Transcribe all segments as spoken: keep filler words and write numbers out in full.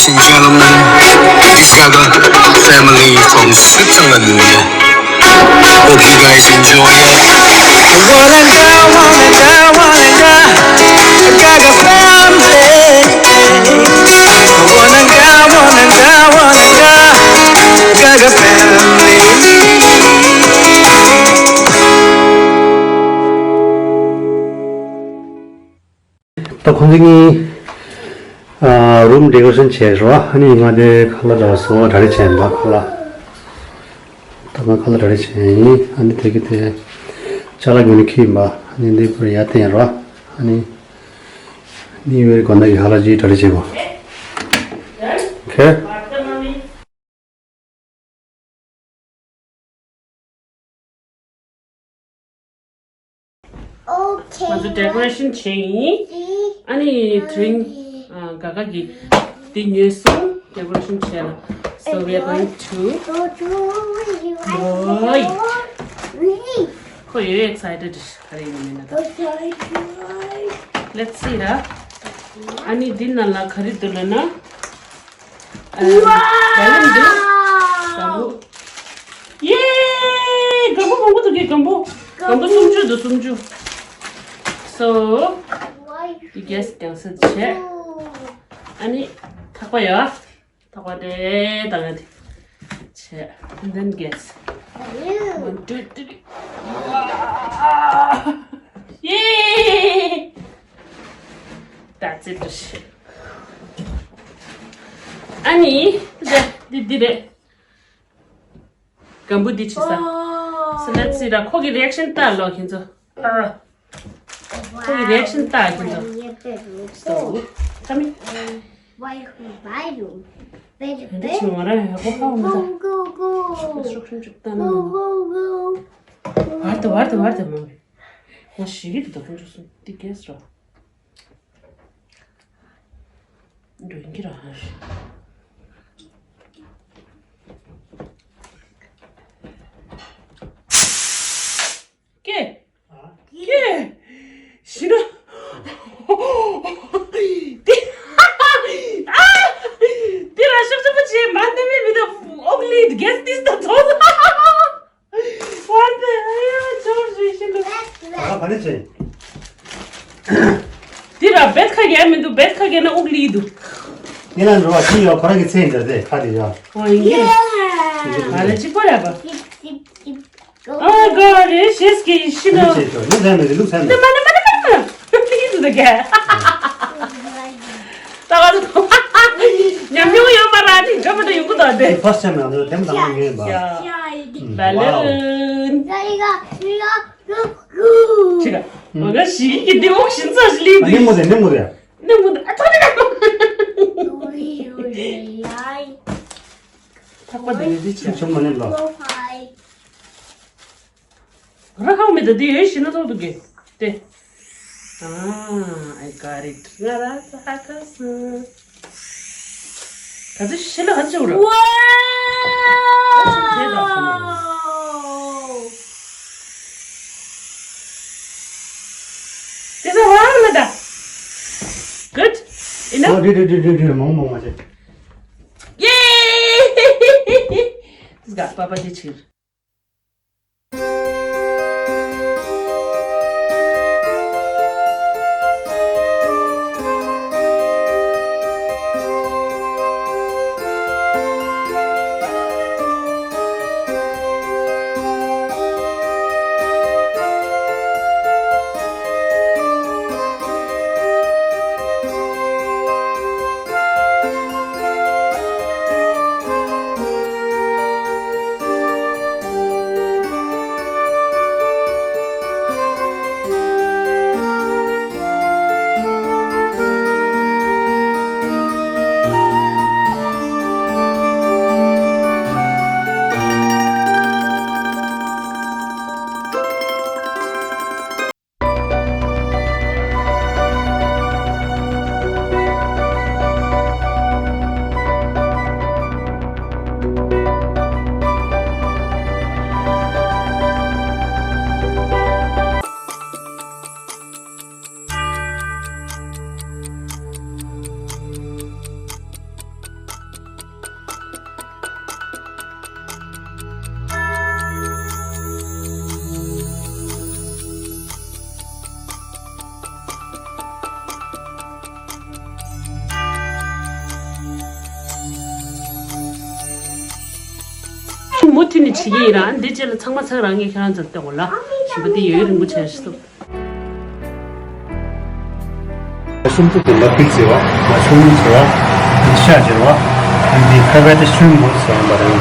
Ladies and gentlemen, the Gaga family from Switzerland. Hope you guys enjoy it. Wanna go, wanna go, wanna go, Gaga family. Wanna go, wanna go, wanna go, Gaga family. ད་ཁོང་ཚོ་གཉིས་ཨ་རུམ་ཌེ་ཀོ་རེ་ཤན་བྱས་རོ། ཨ་ནི་ང་དེ་ཁ་ལག་འདྲ་བ་བཟོ་བ་གྲ་སྒྲིག་བྱས་ཡིན་པ། ཁ་ལག་ད་ང་ཁ་ལག་གྲ་སྒྲིག་བྱས་ཡིན། ཨ་ནི་དེ་གི་དེ་ཅ་ལག་ཉོ་ནི་ཁྱི་ཡིན་པ། ཨ་ནི་འདི་པུར་ཡ་བསྟན་རོ། ཨ་ནི་ནི་ཝེར་གོ་ན་གི་ཁ་ལག་ཅིག་གྲ་སྒྲིག་བྱས་གོ། ཁེ། Okay. ང་ཚོ་ཌེ་ཀོ་རེ་ཤན་བྱས་ཡིན། ཨ་ནི་དེ་རིང་ཨ་ག་ག་གི་འདི་ཉོས་སོང་། ཌེ་ཀོ་རེ་ཤན་བྱས་ལ། So we are going to. ཨོའི། ཁོ་ཡོད་ཨེག་སའི་ཊེཌ། ག་རེ་ཡིན་མིན་ན་ད། Let's see ར། ཨ་ནི་འདི་ནང་ལ་ག་རེ་འདུག་ལབ་ན། ཨ། བ་ལུན་འདུག་སྒམ་པོ། ཡེ། སྒམ་པོ་མང་པོ་འདུག་གི། སྒམ་པོ། སྒམ་པོ་སུམ་ཅུ་འདུག་སུམ་ཅུ། So འདི་གེ་སི་ཀེན་སེལ་བྱས། ཨ་ནི་ཐག་པ་ཡ། ཐག་པ་དེ་དང་ཡ་དེ་བྱས། And then guess. One, two, three. ཡེ། That's it. ཨ་ནི་འདི་འདི་འདི་རེད། སྒམ་པོ་འདི་བྱེད་ས། So let's see ར། ཁོ་གི་རི་ཨེག་ཤན་ལྟ་ལོ་ཁྱེད་ཚོ། ཨ། ཁོ་གི་རི་ཨེག་ཤན་ལྟ་ཁྱེད་ཚོ། So come here. འདི་ཆུ་ང་རང་ཡག་པོ་ཧ་གོ་མི་ཐུབ། ཤུགས་ཤུགས་ཤུགས་ལྟ་ན། བར་དུ་བར་དུ་བར་དུ་མང་བས། ང་ཞིག་གི་དུ་ཁོང་ཚོ་སུ་འདི་གེ་སི་རོ། འགྲོ་ཡིན་གྱི་ར། ཀེ། ཀེ། ཤི་ན། དེ། ཨ། དེ་ར་ཤོག་ཆུ་པོ་ཆེ་མ་ནི་མི་མི་དུ་ཨོག་ལི་གེ་སི་ཏིས་ད་ཐོ། What the hell? ཇོར་ཇི་ཤི་ན། ཨ་ག་རེ་བྱེད། དེ་ར་བེད་ཁ་གེ་མི་འདུག་བེད་ཁ་གེ་ན་ཨུག་ལི་འདུག་ངེད་ལ་འགྲོ་བ་ཅི་ཡོད། ཁོ་རང་གི་མཚན་འདྲ་དེ་ཁ་དེ་ཡོད། ཨོ་ཡིན་གྱི་རེད། ང་ལ་གཅིག་པོ་རེད་པ། ཨ་ག་རེ་ཞེས་ཀྱི་ཤི་ན། ལུག་བྱེད་ཆོག་ལུག་ཟ་མི་འདུག་ལུག་ཟ་མི་འདུག་མ་ན་མ་ན་མ་ན་མ་ན། ལུག་ཡིན་འདུག་ག་ད་ག་ད་ཉམས་མྱོང་ཡོད་མ་ར་ནི་འགྲོ་མི་འགྲོ་ཡོང་གི་འདུག་དེ། ཕར་སྤྱད་མི་འདུག་དེ་མ་དང་མ་ངེས་པ། ཡ། བ་ལོན། ཅི་ག་ང་ཞིག་གི་འདི་འོག་ཞིག་ཚ་ཞིག་ལི་འདི། ནེམ་མོ་དེ་ནེམ་མོ་དེ། ནེམ་མོ་དེ་ཨ་ཐོག་དེ་ག་ཐག་པ་དེ་ནི་དེ་ཆ། ཆུ་མ་ནེམ་ལ། ར་ཧའུ་མེད་ད་དེ་ཡོད་ཤི་ན་ཐོག་ཏུ་གེ་དེ། Ah, I got it. ང་ར་ས་ཧ་ཁ་སི། ག་ཚོད་ཤི་ལ་ག་ཚོད་འུར། Wow! དེ་ཚོ་ཧ་ལ་ད། Good. ཨོ། Enough. དེ་དེ་དེ་དེ་དེ་མང་མང་མ་བྱེད། Yay! This guy, Papa, teach him. མུ་མཐུད་ནས་བྱེད་ཀྱི་ཡིན་ར། འདི་རྗེས་ལ་ཚང་མ་ཚང་རང་ངས་ཁྱེད་རང་ཚོར་སྟོན་དགོས་ལ། ཞིམ་པ་འདི་ཡོད་རིན་པོ་ཆེ་རེད་ཤག། ཤིན་ཏུ་དུ་ལ་པིག་ཟེར་བ། མ་ཤུ་རུམ་ཟེར་བ། འདི་ཤ་ཟེར་བ། འདི་ཁ་བའི་ཏི་ཤུན་མོ་ཟེར་བ་རེད།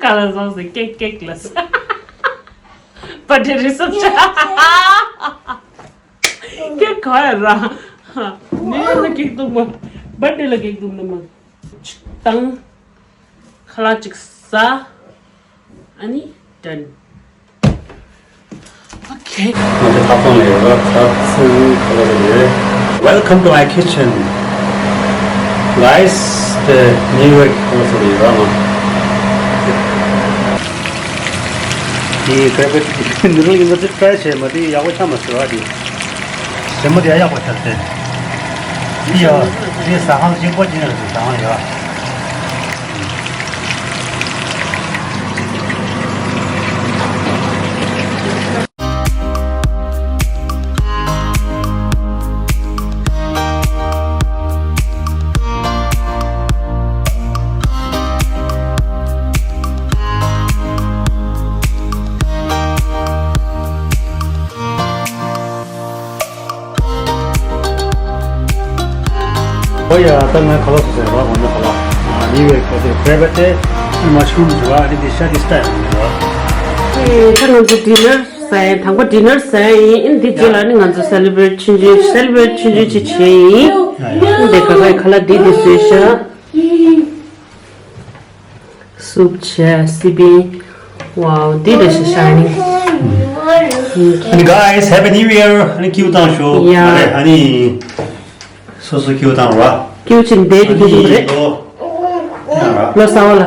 ག་ལ་སོང་ཟེར་ཀེག་ཀེག་ལ་ཟེར། པ་ཏི་རི་སོབ་ཆ། ཀེག་ག་ཡ་ར། ནི་ཡ་ལ་ཀེག་འདུག་མ། པ་ཏི་ལ་ཀེག་འདུག་ནི་མ། ཅིག་བཏང་། ཁ་ལག་ཅིག་ཟ། ཨ་ནི་ཌན། ཨོ་ཁེ། ང་ཚོ་ཐབ་ཚང་ལ་ཡོད་ར། ཐབ་ཚང་ཁ་ལ་རེད། Welcome to my kitchen, guys. དེ་ནིའུ་ཡོག་ཁ་ལ་ཚོ་ལ་ཡོད་ར་ང་། དེ་ཁ་པར་འདི་རུ་ཡིན་པ་དེ་ཊ་རའི་བྱས་མ་དེ་ཡག་པོ་ཆགས་མ་སོང་ཨ་དེ། ཞྭ་མོ་དེ་ཡག་པོ་ཆགས་ཏེ། འདི་ཡ། འདི་ཟ་ཁང་གཅིག་པོ་ཅི་ནས་ཟ་ཁང་ཡ། ཨོ་ཡ། ད་ང་ཁ་ལག་ཟ་ཟེར་བ། ང་ཚོ་ཁ་ལག་ནིའུ་ཡོག་ཁ་ལག་ཁྲེ་བེ་ཏེ་མ་ཤུ་རུམ་ཟེར་བ། ཨ་ནི་འདི་ཤ་འདི་སི་ཊལ་ཡིན་ར། ཨེ་ད་ང་ཚོ་ཌི་ནར་ཟ་ཡིན། དང་པོ་ཌི་ནར་ཟ་ཡིན། འདི་རྗེས་ལ་ནི་ང་ཚོ་སེ་ལི་བྲེཊ་ཆུང་ཆུང་སེ་ལི་བྲེཊ་ཆུང་ཆུང་ཅིག་བྱས་ཡིན། འདི་ག་གའི་ཁ་ལག་འདི་འདི་བཟོས་ཤག་སུབ་བྱས། སི་པིང་། Wow, this is shining. And guys, Happy New Year. ཨ་ནི་ཀིའུ་བཏང་ཤོག་ཡ། ཨ་ནི་སོ་སོ་ཀིའུ་བཏང་ར། ཀིའུ་ཅིག་འདས་ཀྱི་ཀིའུ་རེད། ལོ་ཡ་ར། ལོ་གསར་བ་ལ།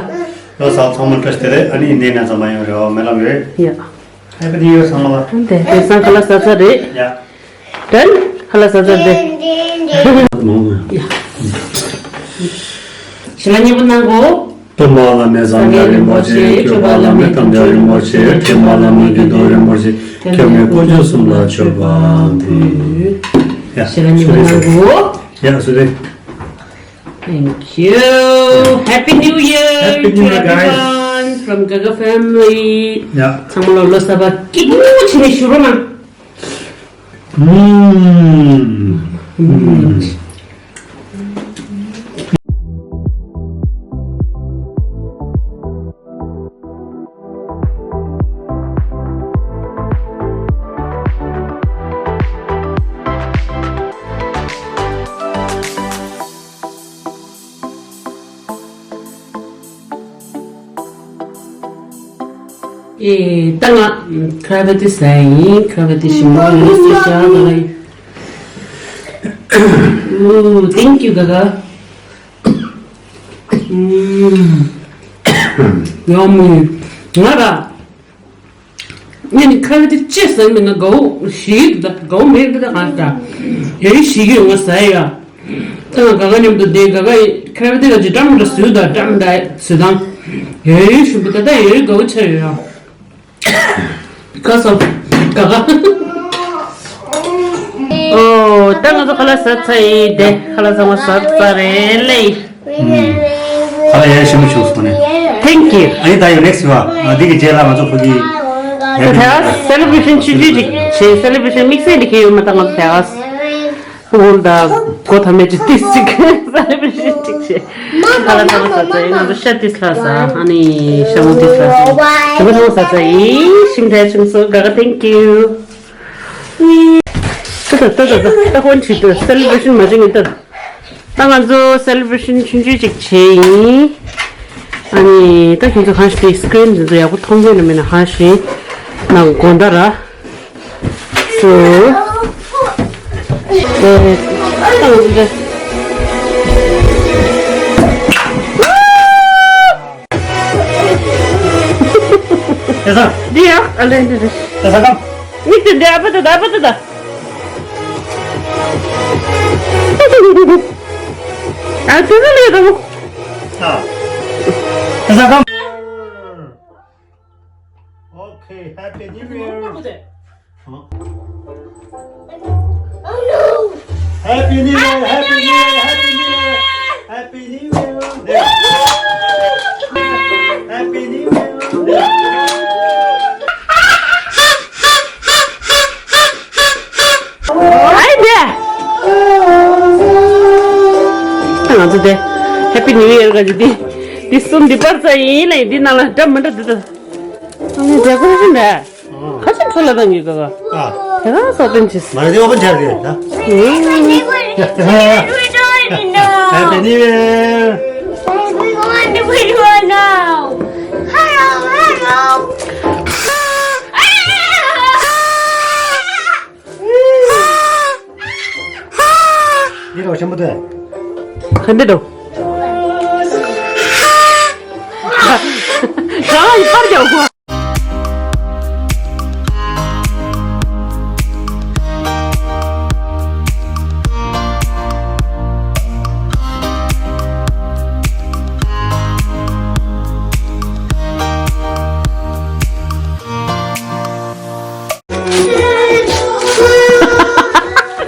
ལོ་གསར་བ་ཚང་མ་བཀྲ་ཤིས་བདེ་ལེགས། ཨ་ནི་འདས་ན་ཚང་མ་ཡོང་རེ་བ་སྨོན་ལམ་ཡོད། ཡ། Happy New Year ཚང་མ་ལ། འདས་དེང་སང་ཁ་ལག་ཟ་ཚར་རེད། ཡ། ཌན། ཁ་ལག་ཟ་ཚར་ཏེ། ཞལ་ལག་མཉེས་པོ་གནང་གོ། སྟོན་པ་བླ་མེད་འཛམ་གླིང་རིན་པོ་ཆེ། སྐྱོབ་པ་བླ་མེད་དམ་ཆོས་རིན་པོ་ཆེ། འཕྲིན་པ་བླ་མེད་དགེ་འདུན་རིན་པོ་ཆེ། མཁྱེན་པའི་དཀོན་མཆོག་གསུམ་ལ་མཆོད་པ་འབུལ། ཡ། ཞལ་ལག་མཉེས་པོ་གནང་གོ། ཡ། སུ་རེད། Thank you. Happy New Year. Happy New Year, guys. To everyone from Gaga family. ཡ། ཚང་མ་ལ་ལོ་གསར་པ་སྐྱིད་པོ་བྱས་ནས་བཞུགས་རོགས་གནང་། ཨུམ། ཨུམ། ཨེ། ད་ང་ཁ་བེ་ཏི་ཟ་ཡིན། ཁ་བེ་ཏི་ཞིམ་པོ་ཡིན། སུ་ཤ་ང་ལ་ཡིན། Ooh, thank you, Gaga. ཨུམ། ཡོ་མི། ང་ར། ངས་ནི་ཁ་བེ་ཏི་ཅི་ཟ་མིན་ན་དགའ་བོ་ཞིག་ད་དགའ་བོ་མེད་ད་གང་ད། ཡོ་ཡི་ཞིག་ཡོད་ང་ཟ་ཡ། ད་ང་ག་ག་མཉམ་དུ་བསྡད། ག་ག་ཡི་ཁ་བེ་ཏི་ག་ཅི་ཀྲམ་ད་སུ་ད་ཀྲམ་ད་སུ་དང་། ཡོ་ཡི་ཞུ་བ་ད་ད་ཡོ་ཡི་དགའ་བོ་ཆ་ཡོད་ཡ། ག་སོ། ག་ག་ཨོ། ད་ང་ཚོ་ཁ་ལག་ཟ་ཚར་ཡིན། དེ་ཁ་ལག་ཚང་མ་ཟ་ཚར་རེད་ལེ། ཁ་ལག་ཡག་ཞིམ་པོ་བྱུང་སོང་ནས། Thank you. ཨ་ནི་ད་ཡོད་next one. ཨ། འདི་གི་རྗེས་ལ་ང་ཚོ་ཕ་གི་ད་དེ་སེ་ལི་བྷ་རེ་ཤན་ཆུང་ཆུང་ཅིག་བྱས། སེ་ལི་བྷ་རེ་ཤན་དམིགས་བསལ་འདི་གི་ཡོད་མ་ད་ང་ཚོ་དེ་ཨ་ཧུལ་ད་གོ་ཐ་མེད་ཅིག་ཏིས་ཅིག་སེ་ལི་བྷ་རེ་ཤན་ཅིག་བྱས། ཁ་ལག་ཚང་མ་ཟ་ཚར་ཡིན། ང་ཚོ་ཤ་ཏིས་ལྷ་ཟ། ཨ་ནི་ཤ་མོ་ཏིས་ལྷ་ཟ། ཞིམ་པོ་ཚང་མ་ཟ་ཚར་ཡིན། ཞིམ་དྲགས་བྱུང་སོང་། ག་ག thank you. ད་ད་ད་ད་ད་ཧོན་ཆི་ཏུ་སེ་ལི་བྷ་རེ་ཤན་མ་བྱེད་ངེས་ད། ད་ང་ཚོ་སེ་ལི་བྷ་རེ་ཤན་ཆུང་ཆུང་ཅིག་བྱས་ཡིན། ཨ་ནི་ད་ཁྱེད་ཚོ་གང་ཞིག་དེ་སི་ཀི་རིན་དེ་ཚོ་ཡག་པོ་མཐོང་གི་ཡོད་ན་མེད་ན་ཧ་ཤེས་ན་དགོངས་དག་ར། ཨ་ལེ། ཨ་ལེ། ཨ་ལེ། མིག་དེ་འདྲ་ཨ་ཕ་ད་ད་ཨ་ཕ་ད་ད། ཨ་དེ་ཚོ་ལས་དང་། ཨ། ཨ་ས་ཀམ། Okay, Happy New Year. Happy New Year, Happy New Year, Happy New Year, Happy New Year. Happy New Year. ཨའི་འདི། ང་ཚོ་དེ་Happy New Year ག་ཅི་འདི། འདི་གསུམ་འདི་པར་ཙམ་ཡིན་ལ་འདི་ནང་ལ་འདྲ་མི་འདྲ་འདི་ད། ཨ་ནི་decoration་རེད། ཁ་ཆེམས་ཚོ་ལ་དང་ངེས་ག་ག་ཨ། དེ་ག་སོགས་དོན་ཆེ། མ་རེད་དེ་ཨོ་པན་ཆགས་རེད་ད། Happy New Year. We want to put you on now. Hello, hello. འདི་རོ་ཆེན་པོ་དེ། ག་འདི་རོ། ག་ཡི་པར་རྒྱག་གོ།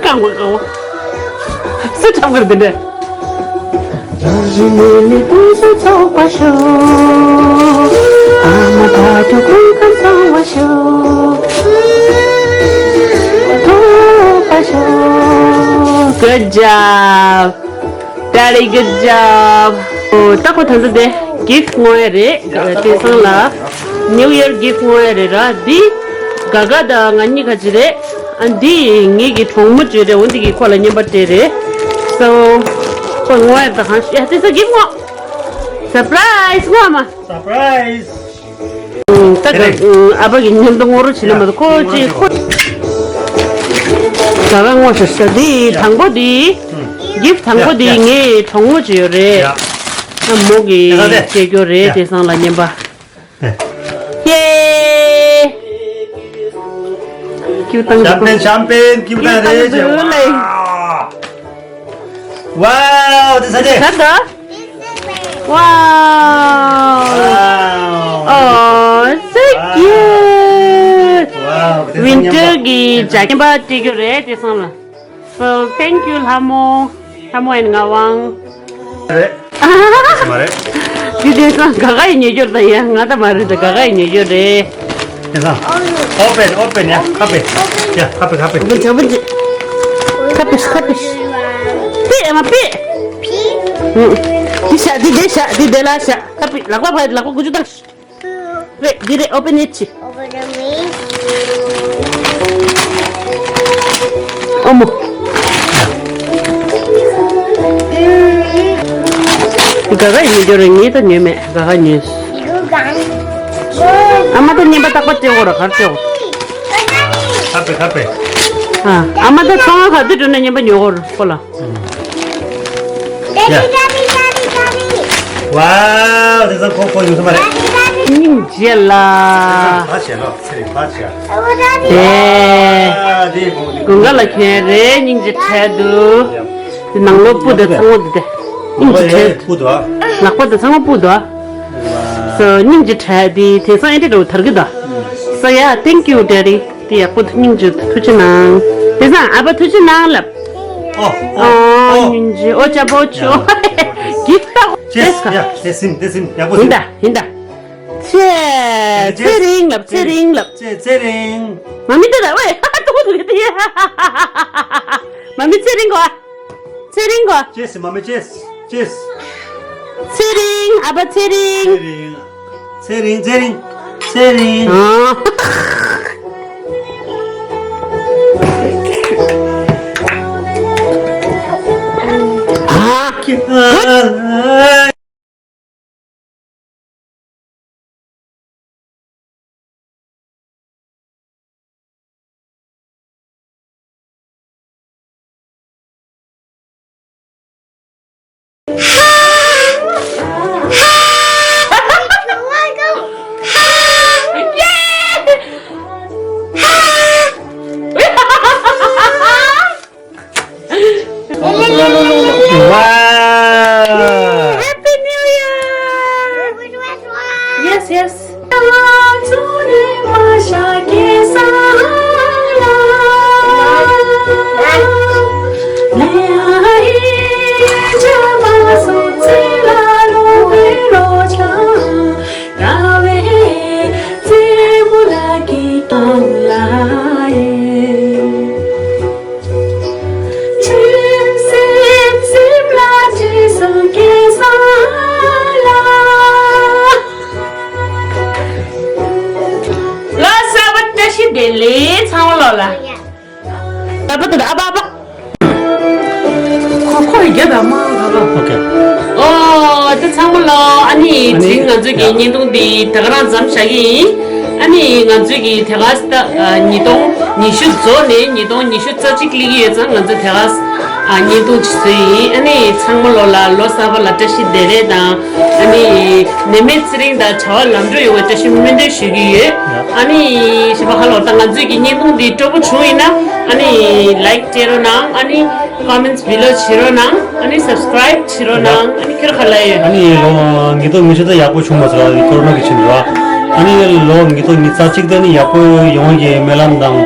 གང་བ་གང་བ། སུ་ཁྲམ་གར་འདི་འདྲ། རང་རིགས་ལས་མི་ཕུན་སུམ་ཚོགས་པ་ཤོག་ཨ་མ་དང་གྲོགས་པོ་ཁམས་བཟང་བ་ཤོག་ཐོབ་པ་ཤོག Good job. Daddy, good job. ཨོ། ད་ཁོ་ད་ཚོ་དེ་gift་ངོ་ཡ་རེད། དེང་སང་ལ་New Year gift་ངོ་ཡ་རེད་ར། འདི་ག་ག་དང་ང་གཉིས་ཁ་ཅིག་རེད། ཨ་འདི་ངེད་ཀྱི་གྲོགས་མོ་ཅིག་རེད། འོ་འདི་གིས་ཁོ་ལ་རྔན་པ་སྤྲད་རེད། So་ཁོ་ངོ་ཡ་ད་གང་ཤེས་ཡ། དེ་ཚོ་gift་ངོ་surprise་ངོ་མ། Surprise། ད་ག་ཨ་ཕ་གི་ཉིན་དུ་ངོ་རུ་བྱེད་ལ་མ་གཏོགས་ཁོ་ཅི་ཁོ། ད་ག་ངོ་ཤ་ཤ་འདི་དང་པོ་འདི། gift་དང་པོ་འདི་ངའི་གྲོགས་མོ་ཅིག་ཡོད་རེད། ཨ་མོ་གི་སྐྱེས་རྒྱུ་རེད། དེང་སང་ལ་རྔན་པ། ཡེ། ཀྱུ་ཏང་། Champagne, champagne, ཀྱུ་ཏང་རེད་ཅེ། Wow, this is it. ད་ད། Wow. Wow. Oh, so cute. Wow, this is Winter་གི་རྒྱ་རྒན་པ་སྤྲད་རྒྱུ་རེད་དེང་སང་ལ། So thank you ལྷ་མོ། ལྷ་མོ་ཨེན་ངག་དབང་། རེད། མ་རེད། འདི་དེང་སང་ག་ག་ཡི་ཉོ་རྒྱུར་ད་ཡ་ང་ད་མ་རེད་ད་ག་ག་ཡི་ཉོ་རྒྱུར་རེད། དེང་སང་open open ཡ་ཁ་པེ། ཡ་ཁ་པེ་ཁ་པེ། ཁ་པེ་ཁ་པེ། པེ་ཨ་མ་པེ། འདི་ཤ་འདི་འདི་ཤ་འདི་འདི་ལ་ཤ་ཁ་པེ་ལག་པ་ཕར་ལག་པ་དགུ་བཅུ་བཏང་། རེད། འདི་རེད། ཨོ་པེན་ཨེ་ཆི། Open the wings. ཨོ་མོ། ག་ག་ཡིན་འགྱུར་རེད། ངས་ད་ཉོས་མེད། ག་ག་ཉོས། ཨ་མ་ད་རྔན་པ་རྟག་པར་སྤྲད་དགོས་ར། ག་རེ་སྤྲད་དགོས། ཁ་པེ་ཁ་པེ། ཨ་ཨ་མ་ད་ཚོང་ཁང་ག་དུས་འགྲོ་ན་རྔན་པ་ཉོ་དགོས་ར་ཁོ་ལ། Daddy, daddy, daddy, daddy. Wow, དེང་སང་ཁོ་ཁོ་ཡོང་ས་མ་རེད། སྙིང་རྗེ་ལ། ཕ་བྱས་ལོ་ཚེ་རིང་ཕ་བྱས། དེ། ཨ་དེ་དགུན་ཁ་ལ་ཁྱོད་རེད། སྙིང་རྗེ་ཁྲལ་འདུག་དེ་ནང་ལོགས་སྤུ་དེ་ཚང་མ་དེ། སྙིང་རྗེ་ཁྲལ། སྤུ་དོ། ལག་པ་དེ་ཚང་མ་སྤུ་དོ། སོ་སྙིང་རྗེ་ཁྲལ་དེ་དེང་སང་ཨེ་འདྲ་འགྲོ་དར་གི་དོ། སོ་ཡ། Thank you daddy. དེ་ཡག་པོ་འདུག་སྙིང་རྗེ། ཐུགས་རྗེ་གནང་། དེང་སང་ཨ་ཕ་ཐུགས་རྗེ་གནང་ལབ། ཨོ་ཨོ་ཨོ། སྙིང་རྗེ། ཨོ་ཅག་པོ་ཆོ། gift་ད། ཅེས་ཡ་དེ་སིམ་དེ་སིམ་ཡག་པོ་ཡིན་སིམ། ད་ཡིན་ད། ཚེ་ཚེ་རིང་ལབ། ཚེ་རིང་ལབ། ཚེ་ཚེ་རིང་། མ་མི་ད་ད་ཝེ་ཧ་ཏོ་དུ་ལེ་དེ། མ་མི་ཚེ་རིང་གོ། ཚེ་རིང་གོ། ཅེས་མ་མི་ཅེས་ཅེས། ཚེ་རིང་ཨ་ཕ་ཚེ་རིང་། ཚེ་རིང་ཚེ་རིང་ཚེ་རིང་ཚེ་རིང་། ཨ། ཨ། ལེ་ཚང་མ་ལོ་ལ། ཨ་པ་ཏི་ཨ་པ་ཨ་པ། ཁོ་ཁོ་རེ་རྒྱ་དང་མ་ག་ག་ཨོ་ཁེ། ཨོ་ད་ཚང་མ་ལོ། ཨ་ནི་ཨ་ནི་དེ་རིང་ང་ཚོའི་གི་ཡ་བརྙན་ཐུང་འདི་ད་ག་རང་མཚམས་བཞག་གི་ཡིན། ཨ་ནི་ང་ཚོའི་གི་དེ་ག་ད་ཉིས་སྟོང་ཉི་ཤུ་རྫོགས་ནས་ཉིས་སྟོང་ཉི་ཤུ་རྩ་གཅིག་སླེབས་ཀྱི་ཡོད་ཙང་ང་ཚོ་དེ་ག་ཨ་བརྙན་ཐུང་ཅིག་བཟོས་ཡིན། ཨ་ནི་ཚང་མ་ལོ་ལ་ལོ་གསར་པ་ལ་བཀྲ་ཤིས་བདེ་ལེགས་དང་། ཨ་ནི་ནད་མེད་ཚེ་རིང་དང་བྱ་བ་ལམ་འགྲོ་ཡོང་བའི་བཀྲ་ཤིས་སྨོན་འདུན་ཞུ་གི་ཡོད། ཨ་ནི་ཞེས་པ་ཧ་ལོ་ད་ང་ཚོའི་གི་བརྙན་ཐུང་འདི་སྤྲོ་པོ་བྱུང་ཡིན་ན་ཨ་ནི་ལའིཀ་སྤྲད་རོགས་གནང་། ཨ་ནི་ཀོ་མེན་ཊི་བི་ལོ་བྱེད་རོགས་གནང་། ཨ་ནི་སབ་སི་ཀ་རའིབ་བྱེད་རོགས་གནང་། ཨ་ནི་ཁྱོད་ག་ལ་ཡོད། ཨ་ནི་ལོ་ཉིས་སྟོང་ཉི་ཤུ་ད་ཡག་པོ་བྱུང་མ་སོང་ཀོ་རོ་ན་གི་ཕྱིན་རོ། ཨ་ནི་ལོ་ཉིས་སྟོང་ཉི་ཤུ་རྩ་གཅིག་ད་ནི་ཡག་པོ་ཡོང་གི་སྨོན་ལམ་དང་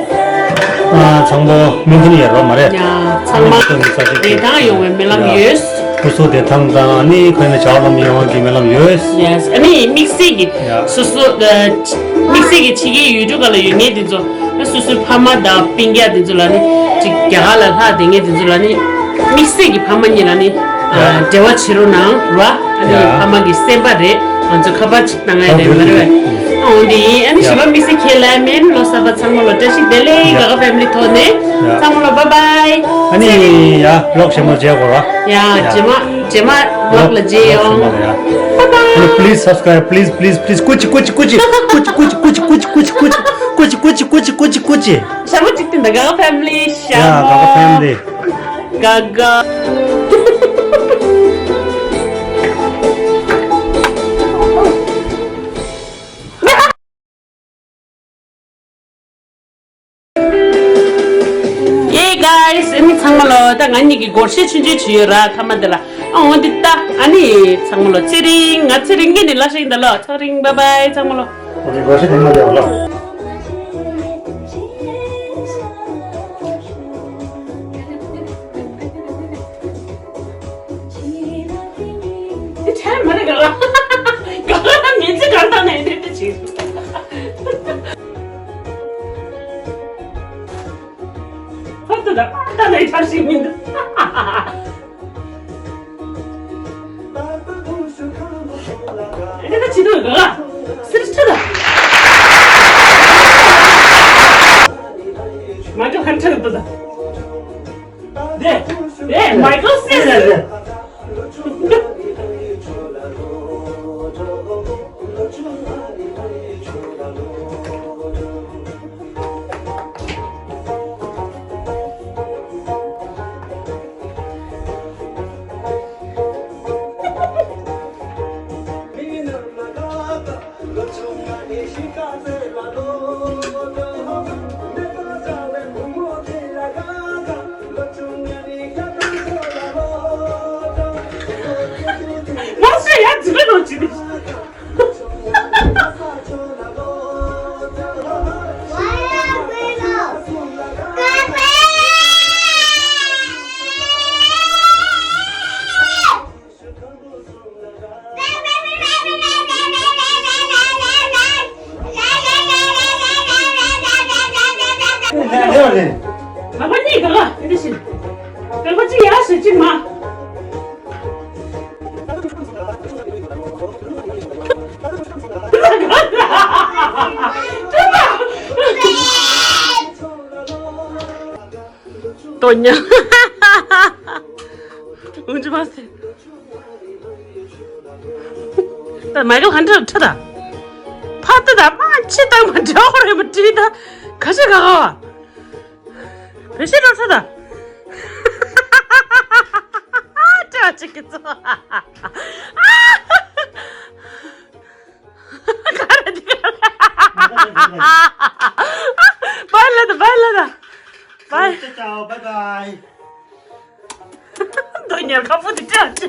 ཚང་པོ་སྨོན་འདུན་ཡོད་རོ་མ་རེད། ཡ་ཚང་མ་ཉིས་སྟོང་ཉི་ཤུ་རྩ་གཅིག་བདེ་ཐང་ཡོང་བའི་སྨོན་ལམ་ཡ་ཡོད། སོ་སོ་བདེ་ཐང་དང་ཨ་ནི་ཁོས་ནི་བྱ་བ་ལམ་ཡོང་གི་སྨོན་ལམ་ཡོད། ཡེ་སི། ཨ་ནི་དམིགས་བསལ་གྱི་ཡ་སོ་སོ་དམིགས་བསལ་གྱི་ཕྱི་རྒྱལ་ཡུལ་གྲུ་ག་ལ་ཡོད་མཁན་དེ་ཚོ། ཨ་སོ་སོའི་ཕ་མ་དང་སྤུན་ཀྱག་དེ་ཚོ་ལ་ནི་ཅིག་རྒྱ་གར་ལ་ལྷག་བསྡད་མཁན་དེ་ཚོ་ལ་ནི་དམིགས་བསལ་གྱི་ཕ་མ་གཉིས་ལ་ནི་ཨ་འབྲེལ་བ་བྱེད་རོགས་གནང་ར། ཨ་ནི་ཡ་ཕ་མ་གི་སེམས་པ་རེད། ང་ཚོ་ཁ་པར་ཅིག་བཏང་ཡ་རེད་མ་རེད་པས། ཨ་འོ་འདི་ཡིན། ཨ་ནི་ཞི་བ་དམིགས་བསལ་ཁས་ལེན་མིན་ལོ་གསར་པ་ཚང་མ་ལོ་བཀྲ་ཤིས་བདེ་ལེགས། ཡ་ག་ག་ཕེ་མི་ལི་ཐོག་ནས་ཡ་ཚང་མ་ལོ་བཱའི་བཱའི། ཨ་ནི་ཡ་ལོག་ཞེ་མ་བརྗེད་དགོས་ར། ཡ་རྗེས་མ་རྗེས་མ་ལོག་ལ་མཇལ་ཡོང་། Please subscribe, please, please, please. ཀུ་ཅི་ཀུ་ཅི་ཀུ་ཅི་ཀུ་ཅི་ཀུ་ཅི་ཀུ་ཅི་ཀུ་ཅི་ཀུ་ཅི་ཀུ་ཅི་ཀུ་ཅི་ཀུ་ཅི་ཀུ་ཅི། ཞྭ་མོ་གཅིག་སྟེང་དང་ག་ག་ཕེ་མི་ལི་ཞྭ་ཡ་ག་ག་ཕེ་མི་ལི། མོ་ག་ག། Hey guys, ཨ་ནི་ཚང་མ་ལོ། ད་ང་གཉིས་ཀྱི་སྒོར་གཞས་ཆུང་ཆུང་བྱས་ཡོད་ར་མཐའ་མ་དེ་ལ། ཨ་འོ་འདི་ལྟ། ཨ་ནི་ཚང་མ་ལོ་ཚེ་རིང་། ང་ཚེ་རིང་ངེད་ནི་ལ་ཤེག་ད་ལོ་ཚེ་རིང་བཱའི་བཱའི་ཚང་མ་ལོ། ཨོ་ཁེ་སྒོར་གཞས་དེ་མ་བརྒྱབ་ལོ། འདི་ཁྲལ་མ་རེད་ག་ག། ག་ག་ད་མི་ཚེ་གང་ཐང་ནས་འདི་འདྲ་བྱེད། ཧོ་ཏུ་ད་ད་ནས་ཐར་ཞིག་མི་འདུག་ཨེ་ད་ཅི་འདུག་ག་ག། སིར་ཆུ་ད། མ་ག་ཧན་ཆ་འདུག་ད། དེ་དེ་མའི་ཀལ་སེ་རེད། དོ་ཉ། འུ་ཅི་མ་སེ། ད་མའི་ཀལ་ཧན་ཊར་ཁྲིད་ད། ཕ་ཏི་ད་མ་ཅི་ད་མ་འདྲ་བ་རེད་མ་ཁྲིད་ད། ཁ་ཤས་ག་ག་བ། བེ་ཤི་རོ་ཁྲིད་ད། ཁྲིད་ཅིག་གི་ཚོ། ག་རེ་འདི་ག་རེ། བཱའི་ལབ་ད། བཱའི་ལབ་ད། བཱའི། ཅའོ་ཅའོ། བཱའི་བཱའི། དོ་ཉལ་ཁ་པོ་འདི་སྤྲད།